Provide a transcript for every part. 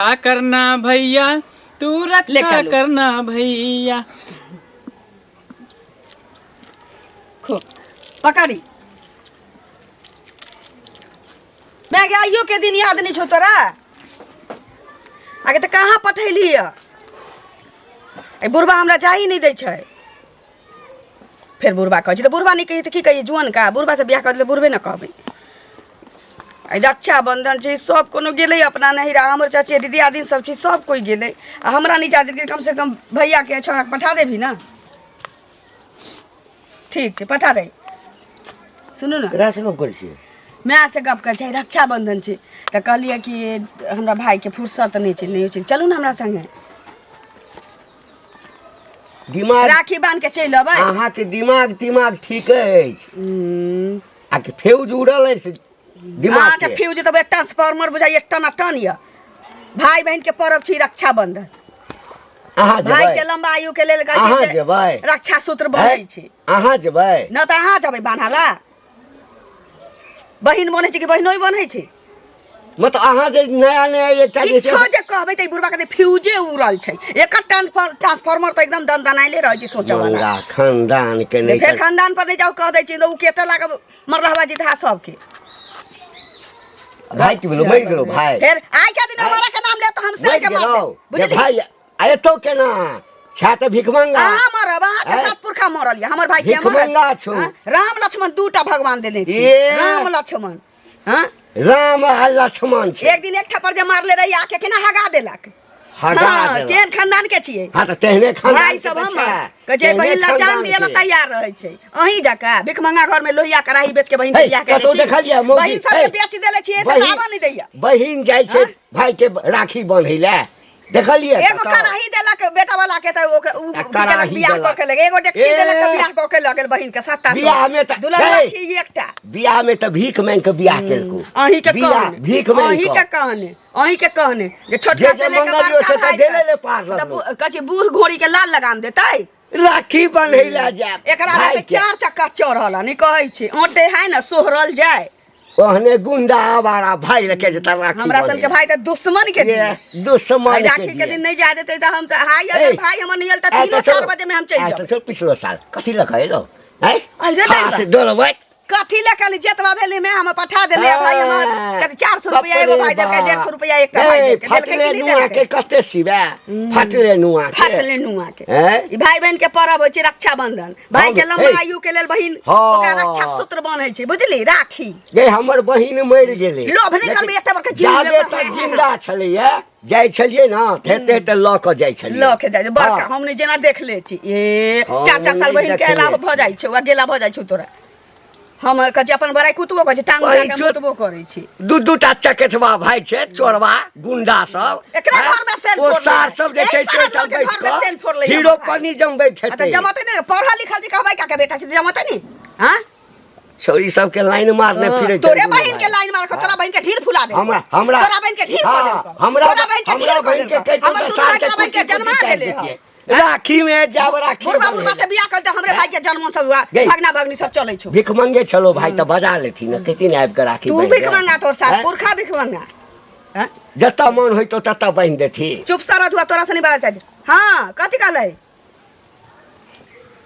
करना भैया तू ले रक्षा कालू। करना भैया। खो पकड़ी मैं के आइयो के दिन याद नहीं छौ तोरा। आगे तऽ कहाँ पठैली ए बुढ़बा हमरा जाही नहीं दै छै। फेर बुढ़बा कहै छै तऽ बुढ़बा नहि कहियै तऽ की कहियै जुअन का बुढ़बा से बियाह कर देलै बुढ़बे ने कहबै। आइ रक्षाबंधन छै सब कोनो गेलै अपना नहिरा, हमर चाची दीदी आदमी सब छै सब कोइ गेलै आ हमरा नहि जा देलकै। कम से कम भैयाके छौड़ाके पठा देबही ने। ठीक छै पठा दे। सुनू ने ककरा से गप करै छियै? माय से गप करै छै। रक्षाबंधन छै तऽ कहलियै कि हमरा भाईके फुर्सत नहि छै, नहि होइ छै, चलू ने हमरा संगे दिमाग राखी बान्ह के चलि अबै। अहाँके दिमाग तिमाग ठीक अछि आ कि फ्यूज उड़ल अछि दिमाग अहाँके के? फ्यूज तऽ ट्रांसफार्मर बुझाइ एक टना टन यऽ। भाई बहिन के पर्व छी रक्षाबंधन। अहाँ भाई जेबै के लंबा आयु के लेल कहै छै अहाँ जे जेबै? रक्षा सूत्र बन्है हैं? छै। अहाँ जेबै न तऽ अहाँ जेबै बान्हला? बहिन बन्है छै कि बहिनोइ बन्है छै? मतलब अहाँ जे नया नया एकटा जे किछो जे कहबै तऽ ई बुढ़बा के फ्यूजे उड़ल छै। एकर ट्रांसफार्मर तऽ एकदम दनदनाइले रहै छै सोचऽ वाला। मंगा खानदान के नहि फेर खानदान पर नहि जाउ कह दै छी तऽ ओ केते लाग मरलहवा जितहा सबके। भाई की भेलो? मरि गेलो भाई? फेर आइ के दिन हमारा के नाम ले तऽ हम मरि सर के मार गेलो देब, जे बुझली? भाई आ एतौ केना छा तऽ भिखमंगा। अहाँ मरब, अहाँ के हैं? सात पुरखा मरल यऽ, हमर भाई के मरल। भिखमंगा छौ। हाँ? राम लक्ष्मण दूटा भगवान देने छी। ए। राम लक्ष्मण हाँ? राम आ लक्ष्मण छै। एक दिन एक थप्पड़ जे मारले रही आके केना हगा देलक। हगा हाँ, देलक। केहन खानदान के छियै? हाँ तऽ तेहने खानदान भाई के सब तऽ हमर छै। के जे तेहने बहिन ला जान खानदान दिए ला के। तैयार रहै छै। अहीं जकाँ भिखमंगा घर में लोहिया कड़ाही बेच के बहिन के हे, बियाह केने कतौ छी। देखलियै मौगी? बहिन सबके हे, बेच देले छियै से बहिन- आबऽ नहि दैया। बहिन जाइ छै हाँ? भाई के राखी बन्है लए, देखलियै एगो कतौ? कड़ाही देलक बेटा वाला के तऽ ओकरा उ आ की केलक कड़ाही बियाह कऽ देलक। के लगे। एगो डेकची ए। देलक तऽ बियाह कऽ के लऽ गेल बहिन के सत्ता बियाह में तऽ- दुल्हन हे। छी एकटा। बियाह में तऽ भीख मांगि के बियाह केलको। अहीं के बियाह कहने भीख मांगि अहीं के। के कहने अहीं के कहने जे छोटका जे से जे लेके मंगलियो बड़का से तऽ भाई देले तक। ने पार तऽ लगलो। कहै छै बूढ़ घोड़ी के लाल लगाम देतै। राखी बन्है लए जायब एकरा भाई रहतै के। चार चक्का चढ़ल आ नहि कहै छै ओटे है ने सोहरल जाय। ओहने गुंडा आवारा भाई लके जेता राखी हमरा सन के भाई तऽ दुश्मन के ये दिए। दुश्मन भाई के राखी के दिए। दिन नहीं जा देते तऽ हम तऽ हाय अगर ए, भाई हमर नहीं आयल तऽ आइ तीनो तऽ चलो। 4 बजे में हम चलि आइ जाब। तऽ चल पिछलो साल कथी लऽ कऽ एलौ हैं? अरे रे हाथ डोलबैत कथी लऽ कऽ जेतबा भेलै में हम पठा देलियै भाई हमर कथी 400 रुपया एगो भाई देलकै, 150 रुपया एकटा भाई देलकै, देलकै कि फटले नहि नुआ देलकै? के कते सिबे फटले नुआ के फटले नुआ के। हैं? ई भाई बहन के पर्व होइ छै रक्षाबंधन। भाई के हम- लंबा हे। आयु के लेल बहिन हाँ। ओकरा रक्षा सूत्र बन्है छै, बुझली? राखी। गे हमर बहिन मरि गेलै। लोभ नहि करबै, एते बड़का जीव जाबे लेबै। तक जिंदा छलैया जाइ छलियै ने हेते हेते लऽ कऽ जाइ छलियै। लऽ के जाइ छै बड़का। हाँ। हम नहि जेना देख ले छी ए हम 4 4 साल नहि बहिन के देखले अयला भऽ छी। जाइ छै, आ गेला भऽ जाइ छै तोरा। हम कहै छी अपन बड़ाई कुतबो करै छी, टांग उठा के बहिन मुतबो करै छी। दू दू टा चकेठवा भाई छै चोरवा गुंडा सब। एकरा हैं? घर में सेल ओ फोड़ सार लैया। सब जे छै एहि से ओहिठाम सार बैठ घर में कऽ सेल फोड़ लैया हीरो हमर भाई। पन्नी जमबैत आ तऽ हेतै। जमतै नहि, पढ़ल लिखल छै कहबै काके बेटा छै तऽ जमतै नहि। हाँ? छौरी सबके लाइन मारने फिरै छै तोरे दुनू बहिन के भाई। लाइन मार तोरा बहिन के ढील फुला दे। हमरा हमरा तोरा बहिन के ढील कऽ हाँ, देलकौ। हमरा तोरा बहिन के हमरा ढील कऽ बहिन के देलकौ। कहितौ हमर तऽ दुनू सार भाई के तोरा बहिन के कुटी जन्मा कुटी काटि देले हँ। देतियै। राखी में जाब राखी बुढ़बा बन्है बुढ़बा से लए। बियाह करते हमरे भाई के जन्म सब हुआ गई। भगना भगनी सब चलै छौ। भिखमंगे छलो भाई तऽ बजा लेथिन ने कहथिन आबि कऽ राखी तू बान्हि दे। भिखमंगा तोर साथ हैं? पुरखा भिखमंगा। हैं? जतऽ मन होइतौ ततऽ बान्हि देथी। चुप सारा धुआ तोरा से नहीं बाजऽ चाहै छी। हाँ कथी कहलै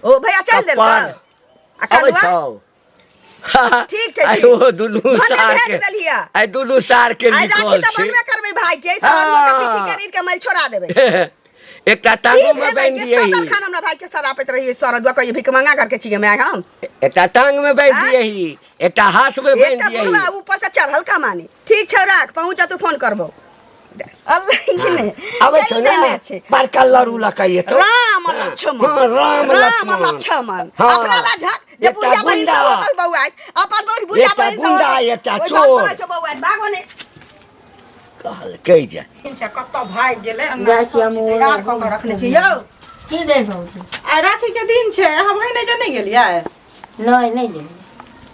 ओ भैया चल देलकौ। कपार। आ अबै कलुआ? छौ। ठीक छै, आइ ठीक। ओ दुनू भने सार भेज के देलियै। आइ दुनू सार के आइ राखी लिखल तऽ छै। बनबे करबै भाई के, एहि साल लोक के पीठी के रीढ़ के मैल छोड़ा देबै। एकटा की टांगो में भेलै बान्हि जे दियही। सदर खान हमरा भाई के सरापैत रहियै, सरदुआ कहियै भिख मंगा करके छियै माय हम। एकटा टांग में बान्हि आँय? दियही, एकटा हाथ में बान्हि एकटा दियही। बुढ़वा ऊपर से चढ़ल कमानी। ठीक छौ राख, पहुँच तू फोन करबौ। अल्लाह के ने। आबै छौ चलि ने देने छै। बड़का लड़ू लऽ कऽ एतौ। राम लक्ष्मण। हाँ, राम राम लक्ष्मण। लक्ष्मण। हाँ। अपना ला झक जे एकटा बुढ़िया बहिन गुंडा। सब होतल बौआ, अपन बूढ़ बुढ़िया एकटा बहिन सब गुंडा, होतल। एकटा ओहि चोर। बात पर छौ बौआ, भागो ने। कहलकै जे छै कतऽ भागि गेलै अंगना जाइ छी सब हम चीज तैयार कऽ कऽ रखने छी यौ। की भेल भौजी? आइ राखी के दिन छै, अहाँ बहिन जे नहि गेलियै? नहि नहि गेलियै।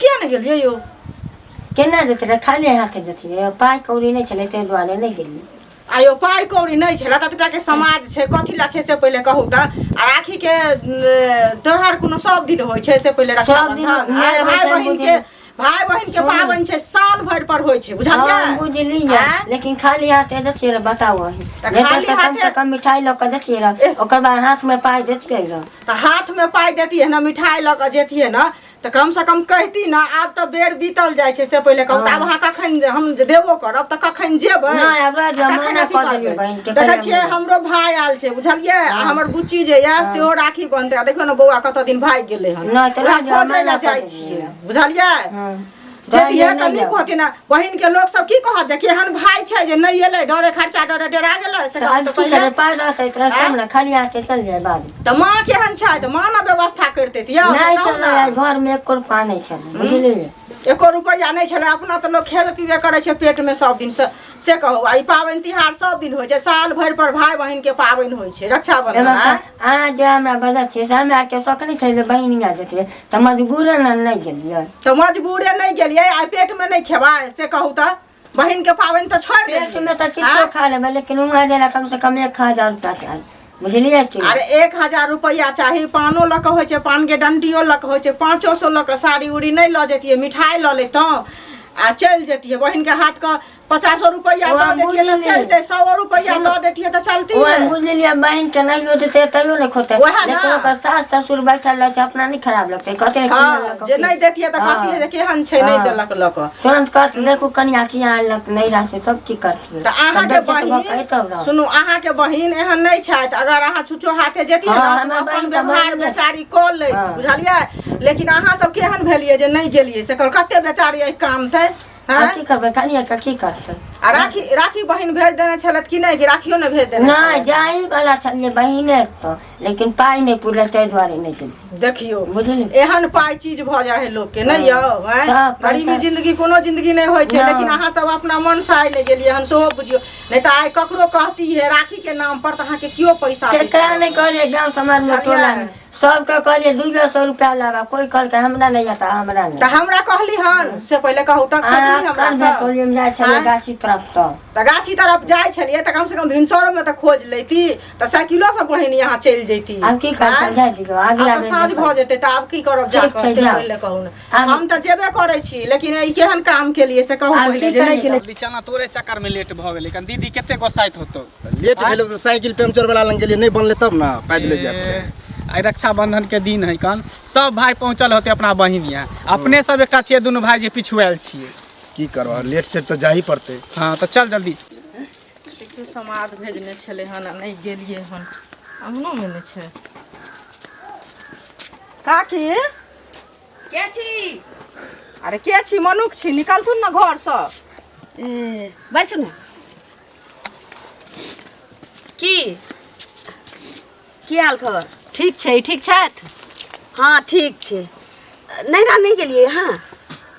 किया नहि गेलियै यौ? केना जेतै रह, खाली हाथे जेतियै, पाइ कौड़ी नहि छलै ताहि दुआरे नहि गेलियै। आ यौ पाइ कौड़ी नहि छलै तऽ एतबा के समाज छै, कथी लए छै से पहिले कहू तऽ। आ राखी के त्योहार कोनो सब दिन होइ छै से पहिले सब दिन रक्षाबंधन मेला आइ भाय बैसल बहिन के बुझी। भाई बहिन के पाबनि छै, साल भरि पर होइ छै, बुझलियै? हम बुझलियै। आँय? लेकिन खाली हाथे देतियै रह, बताउ अहीं। तऽ नहीं खाली तऽ कम से हाथे- कम मिठाई लऽ कऽ देतियै रह, ओकर बाद हाथ में पाइ देतियै रह। तऽ हाथ में पाइ देतियै ने, मिठाई लऽ कऽ जेतियै ने, तऽ कम से कम कहती ने। आब तऽ बेर बीतल जाइ छै, से पहिले कहू तऽ आब अहाँ कखन, हम जे देबो करब तऽ कखन जेबै? नहि, आब रह दियौ, कखन मना अथी कऽ देलियै करबै? बहिनके, देखै कहिया छियै मिलत? हमरो भाय आयल छै, बुझलियै? आ हमर बुच्ची जे यऽ सेहो राखी बन्हतै। आ देखियौ ने बौआ कतऽ दिन भागि गेलै हन। नहि, तऽ ओकरा रह दियौ, खोजै लए मना कऽ जाइ देलियै। छियै, बुझलियै? हँ। जेतियै कहलियै तऽ नहि नीक जाउ। होती ने। बहिन के लोक सब की कहत जे केहन भाय छै जे नहि एलै, डरे खर्चा डरे डरा गेलै, से तऽ कहू आब तऽ की पहिले। करबै, पाइ रहतै तऽ तब ने, खाली हाथे चल जाय बाद। तऽ माँ केहन छै? तऽ माँ ने व्यवस्था करितै यौ, से नहि कहू छलै ने। आइ घरमे एको रुपा नहि छलै, बुझलियै? एको रुपैआ नहि छलै। अपना तऽ लोक खेबे पीबे करै छै पेटमे सब दिन से, से कहू। आ ई पाबनि तिहार सब दिन होइ छै? साल भरि पर भाय बहिन के पाबनि होइ छै रक्षाबंधन। एहिमे आँय? तऽ अहाँ जे हमरा बजै छियै से हमरा आरके शौक नहि छलै जे बहिन हियाँ जेतियै, तऽ मजबूरे ने नहि गेलियै। तऽ मजबूरे नहि गेलियै, आइ पेटमे नहि खेबै? से कहू तऽ बहिन के पाबनि तऽ छोड़ि पेट देलियै। में तऽ किछो खा लेबै, लेकिन वहाँ गेला कम से कम 1000 रुपया चाही, बुझलियै की? अरे 1000 रुपैआ चाही, पानो लऽ कऽ होइ छै, पानके डंटियो लऽ कऽ होइ छै। 500 लऽ कऽ साड़ी उड़ी नहि लऽ जैतियै, मिठाई लऽ लैतहुँ आ चलि जैतियै। बहिनके हाथके 50 रुपैआ ओ दऽ हम दैतियै तऽ बुझलियै। चलतै, 100 रुपैआ दऽ दैतियै तऽ ओ चलतियै। हम बुझि लेलियै, बहिन के नहियो देतै तैयो नहि खोतै, ओएह ने। लेकिन ओकर सास ससुर बैठल रहै छै, अपना नहि खराब लगतै? कहतै ने हँ लऽ कऽ जे की? नहि दैतियै तऽ हँ। कहतियै जे केहन छै, नहि हँ। देलक लऽ कऽ। तुरंत कहत देखू कनिया किया आनलक नहि रासे, तब की करतियै? तऽ अहाँके तब बेइज्जत भऽ बहिन कऽ अयतौ ने। सुनू, अहाँके बहिन एहन नहि छथि। अगर अहाँ छुछो हाथे जेतियै हँ, ने तऽ हमर अपन बहिन तऽ व्यवहार बहिने। बेचारी कऽ लैत, हँ। बुझलियै? लेकिन अहाँ सब केहन भेलियै जे नहि गेलियै, से कहू। कते बेचारी एहि काम थे। आब की करबै, कनिया के की करतै? आ राखी, राखी बहिन भेज देने छलथि कि नहि? कि राखियो नहि भेज देने नहि छलथि? जाही वाला छलियै बहिने तऽ, लेकिन पाइ नहि पुरलै, ताहि दुआरे नहि गेलियै। देखियौ, बुझलियै? एहन पाइ चीज भऽ जाइ है लोकके, नहि यौ? आँय? तऽ पैसा- गरीबी जिंदगी कोनो जिंदगी नहि होइ छै। नहि। लेकिन अहाँ सब अपना मन से आइ नहि गेलियै हन, सेहो बुझियौ। नहि तऽ आइ ककरो कहती है राखी के नाम पर तऽ अहाँके केओ पैसा दैत। केकरा नहि कहलियै गाँव समाजमे, बुझलियै? टोलामे सबके कहलियै 200 रुपया लाबा, कोइ कहलकै हमरा नहि आता, हमरा तऽ नहि। हमरा कहली हन से पहिले कहू तऽ, खोजली अहाँ हमरा कान सब? टोलीमे जाइ छलियै आँय? गाछी तरफ तऽ। तऽ गाछी तरफ जाइ छलियै तऽ कम से कम भिनसरोमे तऽ खोज लैती, तऽ साइकिलो से बहिन यहाँ चलि जैती। आब की करब? आँय? समझा दियौ अगिला आब तऽ बेर साँझ देखब। भऽ जेतै, तऽ आब की करब ठीक जाकऽ छै, से जाउ। पहिले कहू ने। आब- हम तऽ जेबे करै छी, लेकिन ई केहन काम केलियै से कहू आब पहिले की जे नहि करियै? गेलै। जल्दी चल ना, तोरे चक्कर में लेट भऽ गेलै। कन दीदी कते गोसाइत होतौ। लेट भेलै तऽ साइकिल पंचर वाला लग गेलियै, नहि बनलै तब ने पैदले जाय पड़ै। आइ रक्षाबंधन के दिन है, कन सब भाई पहुंचल होते अपना बहिन यहाँ। अपने सब एकटा छियै दुनू भाई जे पिछुआयल छियै। की करब, लेट सेट तऽ जाही पड़तै। हाँ तऽ चल जल्दी। देखियौ, समाद भेजने छलै हन आ नहि गेलियै हन। अङ्गनोमे नहि छै। काकी। के छी? अरे के छी? मनुख छी, निकलथुन ने घरसँ। ए, बैसू ने। की की हाल खबर? ठीक छै। ठीक छथि? हाँ, ठीक छै। नैहरा नहि गेलियै अहाँ?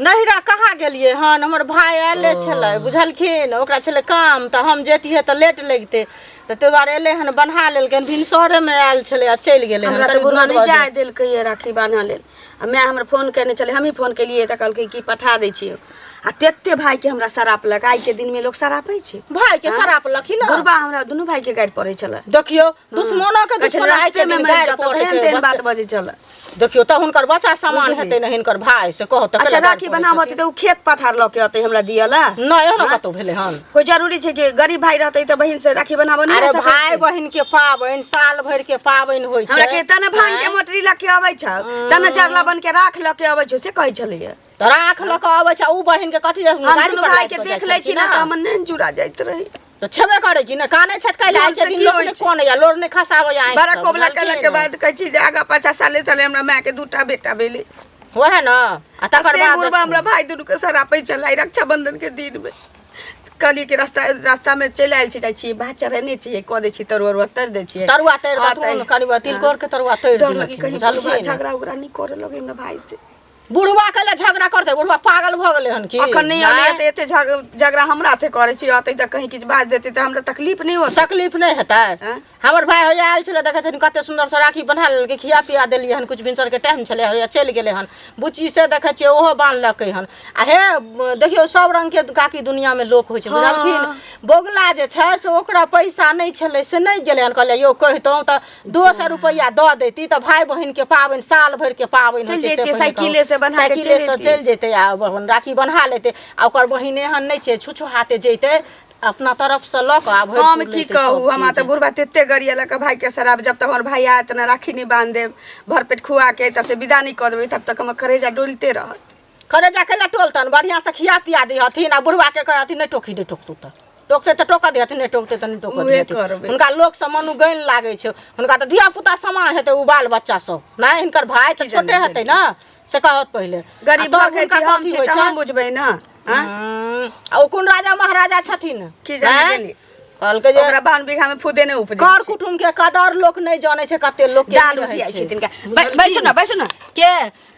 नैहरा कहाँ गेलियै हन। हमर भाय आयले छलै, बुझलखिन? ओकरा छलै काम, तऽ हम जैतियै तऽ लेट लगितै, तऽ ताहि दुआरे एलै हन, बन्हा लेलकै हन। भिनसरेमे आयल छलै आ चलि गेलै हन। हमरा तऽ करीब बुढ़वा 9 नहि बजे जाय देलकै ये राखी बान्हऽ लेल। आ माय हमर फोन केने छलै, हमही फोन केलियै तऽ कहलकै कि पठा दै छियै। आ तेते भाईके हमरा सरापलक। आइके दिनमे लोक सरापै छै? भाय के सराप लखिन? बुढ़बा हमरा दुनू भाईके गारि पढ़ै छलै। देखियौ, दुश्मनो के कहै छलै, दुश्मन आइ के रास्तेमे दिन मरि गारि जाउ, पढ़ै तेहन छै। तेहन बात बजै छलै। देखियौ तऽ हुनकर बच्चा समान हेतै ने हिनकर भाय, से कहू तऽ। अच्छा, केना गारि राखी पढ़ै बनाबऽ छथिन? तऽ ओ खेत पथार लऽ के अतै हमरा दिअ ला? नहि, एहनो कतहु भेलै हन? कोइ जरूरी छै कि गरीब भाई रहतै तऽ बहिन से राखी बनाबऽ नहि अरे सकै भाय छै? बहिन के पाबनि साल भरि के पाबनि होइ हमरा छै। के तने भांग के मोटरी लऽ के अबै छौ, तने जरला बन के राख लऽ के अबै छौ, से कहै छलैया। तऽ राख लऽ कऽ अबै छै, आ उ बहिन के कथी हम गाड़ी दुनू पर भाई लादि के कऽ जाइ देख लै छी छलखिन ने तऽ ने? हमर नैन जुड़ा जाइत रहै। तऽ छेबे करै कि ने, कानै छथि कैला? मोन आइ के से दिन की लोक होइ नहि छै? कनैया, लोर नहि खसाबैया आँखि बड़ा सँ, कोबला बुझलखिन? केला के बाद कहै छी जे आगा पाछा साले साले हमरा माय के दूटा बेटा भेलै। वएह ने, आ तकर से बाद बुढ़बा हमरा भाई दुनू के सरापै छलै रक्षाबंधन के दिन में। कहलियै कि रास्ता रास्ता में चलि आयल छी, जाइ छियै, भात चढ़ेने छियै, कऽ दै छी तरुआ उरुआ तर दै छियै। तरुआ तरि आ देथुन, कनि तिलकोर के तरुआ तरि डर लगे दिहथिन, कहीं बुढ़बा बुझलखिन? झगड़ा उगड़ा नहि करऽ लगे हमरा भाई से। बुढ़वा कैला झगड़ा करतै? बुढ़वा पागल भऽ गेलै हन की? अखन नहि अलै आँय? तऽ एते झगड़ा हमरा से करै छी, अतै तऽ कहीं किछु बाजि देतै तऽ हमरा तकलीफ नहि होतै? तकलीफ नहि हेतै? आँय? हमर भाय होइया आयल छलै, देखै छथिन कते सुन्दर से राखी बन्हा लेलकै, खिया पिया देलियै हन। किछु भिनसरके टाइम छलै, होइया चलि गेलै हन। बुच्ची से देखै छियै ओहो बान्हलकै हन। आ हे देखियौ, सब रङ्गके काकी दुनिआँमे लोक होइ छै, बुझलखिन? बौगला जे छै से ओकरा पैसा नहि छलै, से नहि गेलै हन। कहलियै यौ, कहितहुँ तऽ 200 रुपैआ दऽ दैती, तऽ भाय बहिनके पाबनि साल भरिके पाबनि होइ चलि छै, से जैतियै पहिने कहू। साइकिले से। बन्हा के साइकिले चलि से एती। चलि जेतै आ अपन राखी बन्हा लेतै आ ओकर बहिन एहन नहि छै छुछु हाथे जेतै अपना तरफ से लऽ कऽ आ भरि हम पुर की लेतै सब कहू हमरा चीज। तऽ बुढ़बा तते गरियलक भाई के शराब जब तक हमर भाई आयत ने राखी नहीं बांध देब भर पेट खुआ के तब से विदा नहीं कऽ देबै तब तक हमर करेजा डोलते रहत करेजा कैला टोलतन बढ़िआँ से खिया पिया दिहथिन आ बुढ़वा के कहथिन नहि टोकी नहि टोकतू तऽ टोकतै तऽ टोकऽ दिहथिन नहि टोकतै तऽ नहि टोकऽ उहे दिहथिन करबै। हुनका लोकसँ मनु गैन लागै छै हुनका तऽ धिया पुता समान हेतै ओ बाल बच्चा सब नहि हिनकर भाय तऽ छोटे हेतै ने से कहत पहिले गरीब आ तब घर के हुनका छी हम कथी छी होइ तऽ छै हम बुझबै ने आँय? आ ओ कोन राजा महाराजा छथिन की जाने आँय? गेली? कहलकै जे ओकरा बावन बीघा में फूदे नहि उपजै कर छै। कुटुम के कदर लोक नहि जानै छै कते लोक के दाल रहै उठियाइ छै छै तिनका बैसू ने बैसू ने के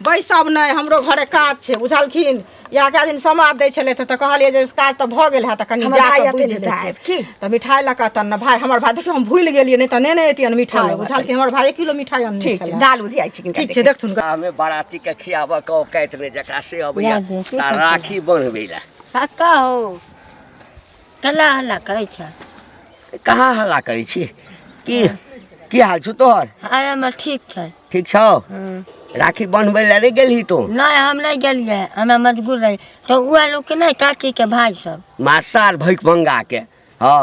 बैसब नहि हमरो घरे काज छै बुझलखिन इएह कए दिन समाद दै छलै तऽ कहलियै जे काज तऽ भऽ गेल है तऽ कनि हमर जा भाइ कऽ अतै बुझि ने लै तऽ छियै। आयब की? तऽ मिठाइ लऽ कऽ तहन ने भाय हमर भाय देखियौ हम भूलि गेलियै नहि तऽ नेने एतियन मिठाइ कोनो बात बुझलखिन हमर भाय एक किलो मिठाइ अनने ठीक छै छलै दाल उधियाइ छै किनका ठीक छै देखथुन हमे बाराती के खियाबऽ के औकात नहि जकरा से अबैया लए दे, की सा करतै? राखी बन्हबै लए काका हो कला हल्ला करै छै कहाँ हल्ला करै छी की की हाल छौ तोहर अरे हमर ठीक छै ठीक छौ हँ। राखी बन्हबै लए नहि गेलही तू नहि हम नहि गेलियै हमरा मजबूर रही तऽ उएह लोकके नहि काकीके भाय सब मार सार भैक मंगा के हँ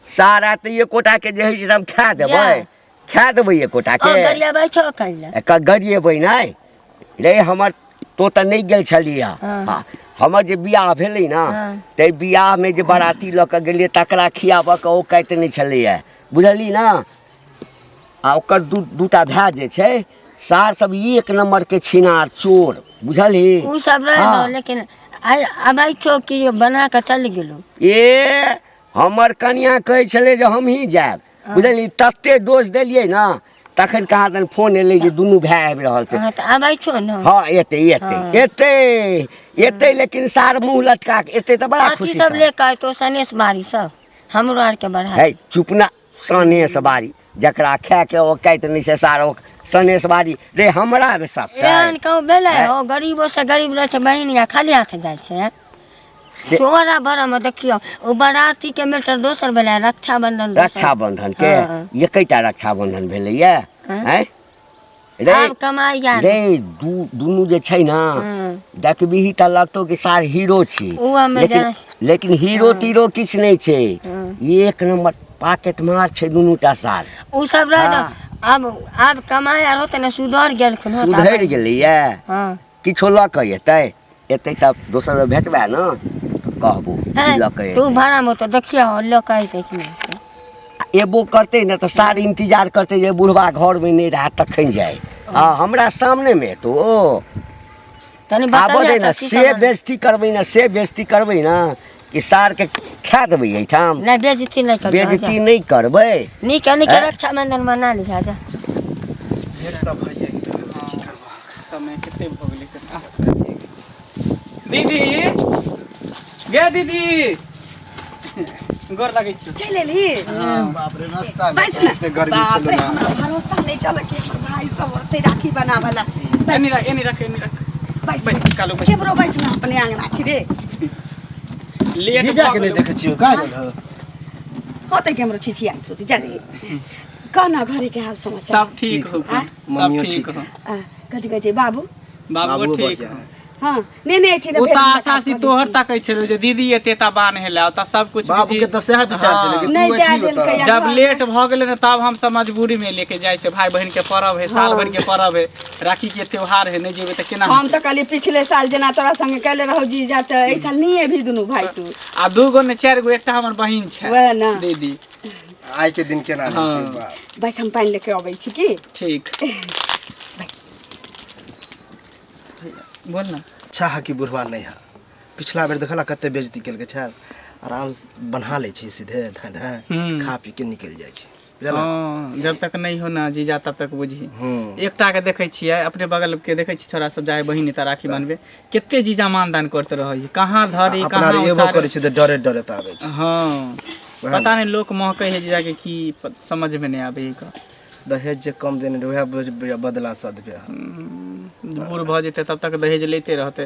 सारा तऽ एकोटा के जे होइ छै से हम खा देबै जा। खा देबै एकोटा ओ के गरियाबै छौ कैला एकर गरिएबै नहि रे हमर तो तऽ नहि गेल छलियै हँ। हँ हमर जे बियाह भेलै ने हँ। ताहि बियाहमे जे बाराती लऽ कऽ गेलियै तकरा खियाबऽके औकात नहि छलैए बुझलही ने आ ओकर दू दूटा भाय जे छै सार सब एक नम्बरके छिनार चोर बुझलही ओ सब रहे हँ। ने लेकिन आइ अबै छौ कि बना कऽ चलि गेलौ ए हमर कनियाँ कहै छलै जे हमही जायब बुझलियै तते दोष देलियै ने तखन कहाँ दन फोन एलै जे दुनू भाय आबि रहल छै हँ तऽ आबै छौ ने हँ एतै एतै हँ। एतै एतै लेकिन सार मुँह लटका के एतै तऽ बड़ा अथी खुशी सब ले कऽ अयतौ सनेस बारी सब हमरो आरके बढ़ा है चुप ना सनेस बारी जकरा खायके औकात नहि छै सार ओ सनेस बारी रे हमरा सब एहन कहूँ भेलै हैं? हो गरीबो से गरीब रहै छै बहिन या खाली हाथ जाइ छै हैं? से- तोरा भरम देखियौ ओ बराती के मैटर दोसर भेलै रक्षाबंधन दोसर। रक्षाबंधन के हँ। एकेटा रक्षाबंधन भेलैया हँ। आँय रे आब कमाइ जा रे दू दुनू जे छै ने हँ। देखबिही तऽ लगतौ कि सार हीरो छी ओ हमे लेकिन जानै- लेकिन हीरो तीरो किछु नहि छै हँ। एक नंबर पाकेट मार छै दुनू टा सार ओ सब रह हँ। आब आब कमाइ आर होतै ने सुधर गेलखिन हो तऽ सुधरि आब- गेलैया हँ किछो लऽ कऽ एतै एतै तऽ दोसर बेर भेटबै ने तऽ कहबो की हैं, लऽ कऽ तू एतै भाड़ामे होतौ देखियौ लऽ कऽ अयतै कि नहि अयतै। आ एबो करतै ने तऽ सार इंतजार करतै जे बुढ़बा घरमे नहि रहए तखन जाय हँ हमरा सामनेमे एतौ ओ तनी आबऽ बतैया दे ने तऽ की से सब बेजती करबै ने से बेजती करबै ने कि सारके खा देबै एहिठाम नहि बेजती नहि करबै बेजती नहि करबै नीक नीक हैं? रक्षाबंधन मना लिहा जा लेट तऽ भइए गेलै की करबह समय कते भऽ गेलै कनि आह। दीदी गे दीदी गोर लगै छी चलि एलही बाप रे रास्ता बैस ने एते गर्मी बाप छलै रे ने हमरा भरोसा नहि चल कि हमर भाई सब होतै राखी बनाबऽ ला एनी रख एनी रख एनी रख बैस बैस कालू बैस केबरो बैस ने अपने आंगना छी रे लेट जीजा भऽ के नहि गेलौ। देखै छियौ कहाँ गेल हो होतै केमरो छिछिया होतै जा रे कहना घरे के हाल समाचार सब ठीक हो आँ? सब मम्मियो ठीक ठीक हो आ, कथी कहै छै बाबू बाबू बाबुओ ठीक बढ़िया हो है। हाँ ने ने एथिन ओ भेट तऽ मुलाकात आशा सी कऽ तोहर लेथिन। तकै छलै जे दीदी एते ता बान्ह हेला ओतऽ सब कुछ बाबू के तऽ सएह विचार छलै कि नहि तू जाय अथी देलकै होतऽ या। जब लेट भऽ गेलै ने तब हम सब मजबूरी में लेके जाइ छै भाई बहन के पर्व है साल भर के पर्व है राखी के त्योहार है नहीं जेबै तऽ केना हम हेतै? तऽ कहलियै पिछले साल जेना तोरा संगे कैले रहौ जीजा तऽ एहि साल नहीं एबही दुनू भाई तू आ दू गो ने चारि गो एकटा हमर बहिन छै वएह ने। दीदी आइ के दिन केना हाँ। रहतै बाप बस हम पानि लेके अबै छी की ठीक बोल ना अच्छा है कि बुढ़वा नहि है पिछला बेर देखला कते बेइज्जती केलकै छै आराम से बन्हा लै छै सीधे धाँ धाँ खा पी के निकलि जाइ छै बुझल हाँ जब तक नहीं हो ना जीजा तब तक बुझी हूँ एकटा के देखै छियै अपने बगल के देखै छियै छोरा सब जाय बहिन एतऽ राखी बान्हबे कते जीजा मानदान करते रहै कहाँ धरी अपना कहाँ एबो उसारे करै छै तऽ डरे डरे तऽ आबै छै हाँ वएह पता नहीं लोक महकै है जीजा के की समझ में नहीं आबै है दहेज जे कम देने रहै वएह बदला सधबे बूढ़ भऽ जेतै तब तक दहेज लेते रहते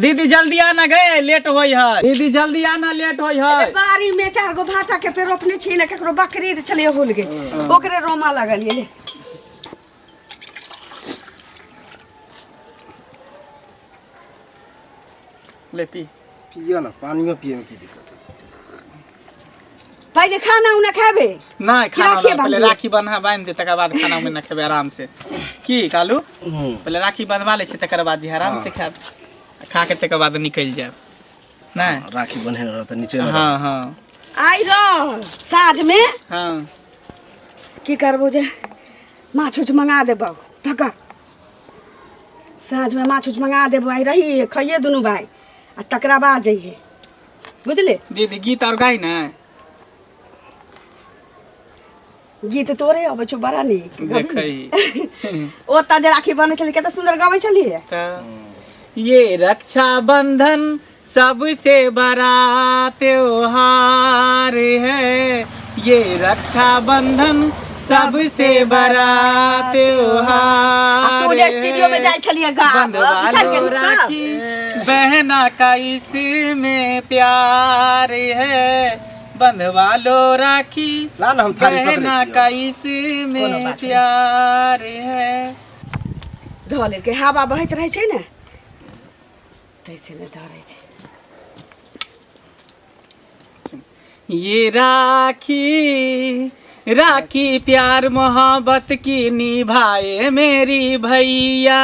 दीदी जल्दी आना गए लेट होई है दीदी जल्दी आना लेट होई है बाड़ी में चार गो भाटा के पेड़ रोपने छी ने केकरो बकरी छलै होल गे ओकरे रोमा लगल ये ले। ले पी। पियो ना, पानियो पिए में की दिक्कत है? पहिले खाना उना खेबे? नहीं, कि खाना राखिए उना पहले बांधिए? राखी बन्हा बांधि दे, तकर बाद खाना उना खेबै आराम से। की कालू, पहले राखी बंधवा लै छी, तकर बाद जे आराम से खायब। खा के तकर बाद निकलि जायब। नहीं राखी बन्हे रह तऽ नीचे न। हाँ हाँ। आइ रह साँझ में। हाँ। की करबो जे माछ उछ मंगा देबौ, पकड़। साँझ में माछ उछ मंगा देबो, आइ रही खइये दुनू भाई आ तकरा बाद जइहे, बुझले? दीदी गीत और गाई ना। गीत तोरे अबै छौ बड़ा नीक। देखै। ओतऽ जे राखी बनै छलै, कते सुन्दर गबै छलियै। तऽ ये रक्षाबंधन सबसे बड़ा त्योहार है, ये रक्षाबंधन सबसे बड़ा त्योहार। आ तू जे स्टूडियो में जाइ छलियै गा बंधवा बिसरि लो गेलही सब? राखी बहना का इसमें प्यार है, बंधवा लो राखी ला ना, हम थारी पकड़ै बहना छियौ। का इसमें प्यार है। धऽ लेलकै, हवा बहैत रहै छै ने, ताहिसँ नहि धरै छै। ये राखी राखी प्यार मोहब्बत की निभाए मेरी भैया,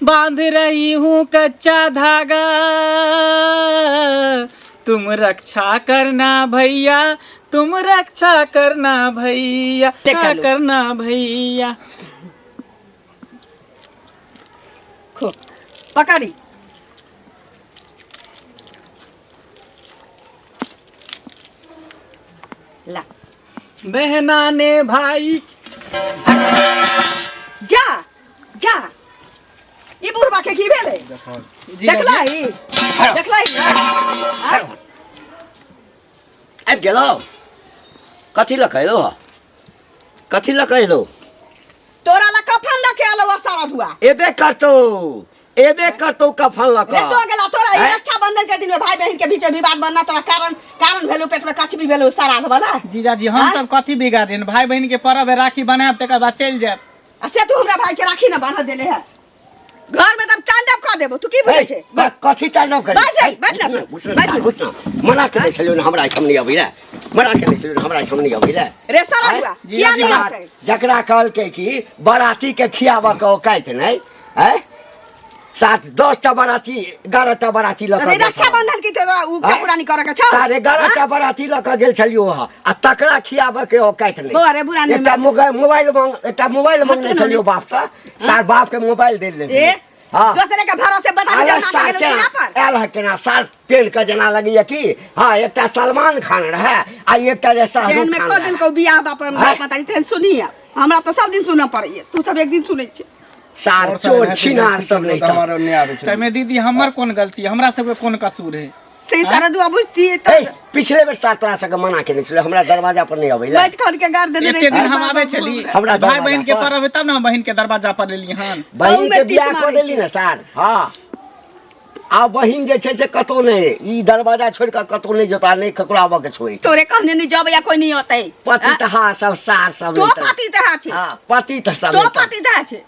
बांध रही हूँ कच्चा धागा, तुम रक्षा करना भैया, तुम रक्षा करना भैया, देखा लो। करना भैया। खो पकड़ी। ला। बहना ने भाई जा जा, ई बुढ़बा के की भेलै? देखला ही, देखला ही। आबि गेलौ? कथी लऽ कऽ एलौ हँ? कथी लऽ कऽ एलौ? तोरा ला कफन लके आलो सारा धुआ। एबे करतौ, एबे करतौ कफन लऽ रे कऽ। तो गेला तोरा ई हैं? रक्षाबंधन के दिन में भाई बहन के बीच में विवाद बनना तोरा कारण कारण भेलौ, पेट में कछबी भेलौ श्राद्ध वाला। जीजाजी, हम सब कथी बिगाड़ देन? भाई बहन के परब है, राखी बनायब तकर बाद चलि जायब। आ से तू हमरा भाई के राखी न बांध देले है, घर में तब तांडव कऽ देबो। तू की बुझै छै? कथी तांडव करी? बैठ जा, बैठ ना, घुसना, बैठ ना। घुसना। मना केने छलियौ ने हमरा एहिठाम नहि अबै लए, मना केने छलियौ ने हमरा एहिठाम नहि अबै लए। रे सारा आँय? हुआ किया नहीं आते? जकरा कहलकै कि बराती के खियाबऽ के औकात नहि आँय, 7 10 टा बराती, 11 टा बराती लऽ कऽ अरे गेल छलहुँ। रक्षाबंधन की तोरा उ आँय? कपुरानी करे के छौ? 11.5 टा बराती लऽ कऽ गेल छलियौ हँ, आ तकरा खियाबऽ के औकात नहि। बौआ रे, बुरा नहि एकटा मान। मोबाइल मोबाइल मांग, एकटा मोबाइल मांगने हट ना। छलियौ बापसँ, सार बाप के मोबाइल दे लेने। ए हाँ। दोसरे के भरोसे बता आयल दे सार गेलो केना छिना पर। आयल है केना सार पेन के जेना लगैया कि हाँ एकटा सलमान खान रहे आ एकटा जे तेहन शाहरुख में खान कऽ रहे। देलकौ बियाह बाप आँय? बाप मातारी, तेहन सुनी हमरा तऽ सब दिन सुनऽ पड़ैया, तू सब एक दिन सुनै छै। सार और चोर छिनार सब नहि तऽ हमारा नहि आबै छै। ताहिमे दीदी हमर कोन गलती, हमरा सबके कोन कसूर है? से सारा दुआ बुझतियै ए तऽ पिछले बेर सार तोरा सबके मना केने छलै हमरा दरवाजा पर नहि अबै लए। बैठ खन के गाड़ देने। एते दिन हम आबै छली हमरा भाई दरवाजा बहन के पर। परब है तब ने हम बहन के दरवाजा पर एलियै हन। बहिन तहूमे के बियाह टीस कऽ मारै देली ने सार। हाँ, आ बहिन जे छै से कतहु नहि, ई दरवाजा छोड़ि कऽ कतहु नहि जेतौ आ नहि ककरो आबऽ के छोड़ि। तोरे कहने नहीं जब या कोई नहीं होते। पति तऽ हाँ सब सार सब तो नहि तऽ। पति तऽ छै। हाँ, पति तऽ सब तो नहि तऽ। पति तऽ छै।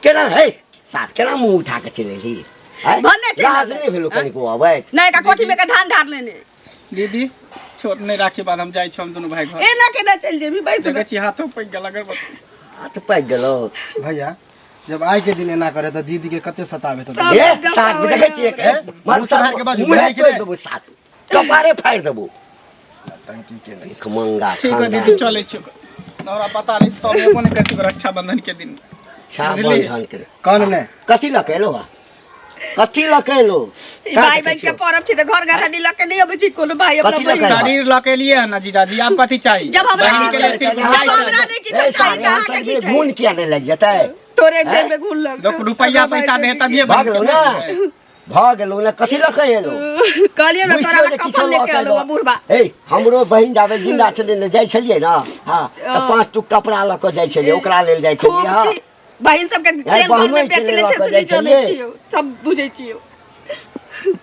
केना है सार, केना मुँह उठा कऽ चलि एलही? आँय? भन्ने चलि लाज एलै। नहि भेलो कनिको अबैत? नहीं का कोठी में के धान ढार लेने। दीदी छोट नहि राखी बाद हम जाइ छी, हम दुनू भाई घर। एना केना चलि जेबी? बैस। देखै छी हाथो पैक गेल अगरबत्ती। हाथ पाकि गेलो। भैया, जब आइ के दिन एना करे तऽ दीदी के कते सताबे तऽ सब ए एकदम सार देखै छियै ए, मारू मुँह सम्हारि के बाजू, मुँहे बुझाइ कि तोड़ि नहि? देबौ सार, कपारे फाड़ि देबौ। टंकी के नहि। भिखमंगा ठीक है खानदान। दीदी, चलै छी। हमरा पता नहीं तब एबो नहि करती रक्षाबंधन के दिन। छा बुझलियै? बंधन के कान ने। कथी लऽ कऽ एलौ हँ? कथी लऽ कऽ एलौ? भाई बहन के परब छै तऽ घर घराड़ी लऽ के नहि अबै छै कोनो भाई अपना कथी लऽ बहिन। कऽ? शरीर लऽ के एलियै हन ना जीजाजी, आब कथी चाही? जब हमरा बहिन के किछु लेल सिर्फ जब मिठाई हमरा चाही। नहि किछो चाही तऽ अहाँके की चाही? गुण किया नहि लागि जेतै? तोरे देह में घुन लगतौ। लोक रुपैआ पैसा दे तभिए भऽ बहिन गेलौ के ने, भेजबै। भऽ गेलौ ने? कथी लऽ कऽ एलौ? कहलियै ने तोरा बुझियौ लए जे किछो कफन लऽ लेके कऽ एलौ एलौ। बुढ़बा। हे, हमरो बहिन जाबे जिंदा छलै ने, जाइ छलियै ने, हँ, तऽ पाँच टुक कपड़ा लऽ कऽ जाइ छलियै, ओकरा लेल जाइ खूब छलियै। हँ। की बहिन सबके तेल घर बहिनो में के बेच लै लऽ छै कऽ से जाइ नहि जनै छलियै। छियौ, सब बुझै छियौ।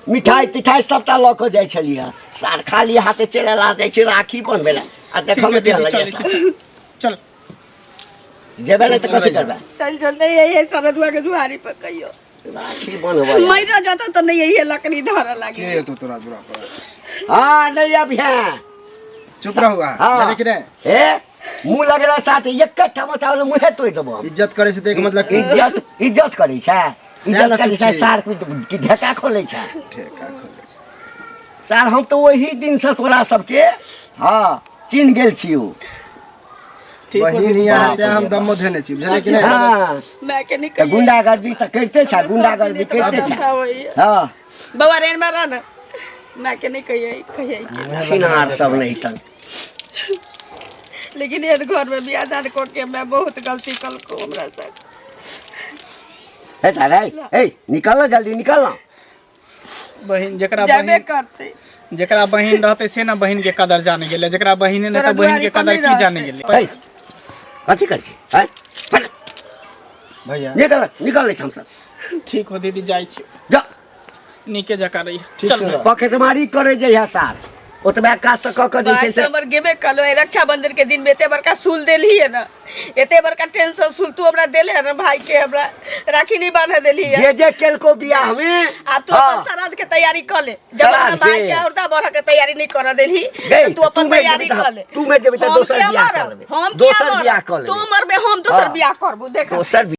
मिठाई तिठाई सबटा लऽ कऽ जाइ छलियै। सार खाली हाथे चलि एला, जाइ छै राखी बनबै लए आ देखऽ मे ठीक है तेहन दीदी, लगैए। चलै छी, सार। चल। जेबै ने तऽ कथी करबै? चल चल, नहीं यही सरदुआ के दुआरी पर कहियो। राखी बन्हबै मरियो जाता तऽ नहि ये लकड़ी धरऽ लागी के एतो तोरा दुरा पर हाँ नहीं अब है चुप रहू अहाँ हाँ। जाने कि नहि ए मुँह लगला साथ एक ठमा चावल मुँहे तोड़ि देबो हम। इज्जत करै छै तऽ एक मतलब की इज्जत इज्जत करै छै इज्जत ना करै छै चुप छी। सार की ढेका खोलै छै ठेका खोलै छै सार हम तऽ ओही दिनसँ तोरा सबके हाँ चिन्ह गेल छियौ ठीक हो बहिन दीदी। हियाँ बाप तें हम रे दमो धेने छी बुझलियै कि नहि हाँ माय के नहीं तऽ गुंडागर्दी तऽ करिते छै गुंडागर्दी करिते छै हाँ बौआ रेन में रह ना माय के नहीं कहिए कहिए छिनार सब नहीं तन लेकिन एहन घर में बियाह दान कऽ के मैं बहुत गलती कलको हमरा से हे सार हे हे निकल ना जल्दी निकल ना बहिन जेकरा जाबे बहिन करते जेकरा बहिन रहते से ना बहिन के कदर जाने गेलै जेकरा बहिने नहीं तोरा तऽ बहिन के दुआरी पर कदर नहि की जाने रहतै। गेलै हे कथी करै छी हैं हट, भैया निकल निकल लै छी हमसब ठीक हो दीदी जाइ छी जा नीके जकाँ रही ठीक चल छै रह। पॉकेटमारी करै जइहे सार ओतबे काज तऽ कऽ कऽ जे छै से हमर गेबे कलो रक्षाबंधन के दिन में एते बड़का सूल देलही है ना एते बड़का टेंशन सूल तू हमरा देले है ना भाई के हमरा राखी नहीं बांधे देलही है जे जे केलको बियाह में आ तू अपन श्राद्ध के तैयारी कर ले जब श्राद्ध अपना भाई के? के औरदा बढ़ के तैयारी नहीं कर देलही गई, तो तू अपन तू मरि तैयारी जेबही तऽ- कर ले तू मरि जेबही तऽ हम दोसर किया बियाह कऽ मरब? लेबै। हम किया दोसर मरब? बियाह कऽ लेबै। तू मरबे हम दोसर हाँ। बियाह करबू देख दोसर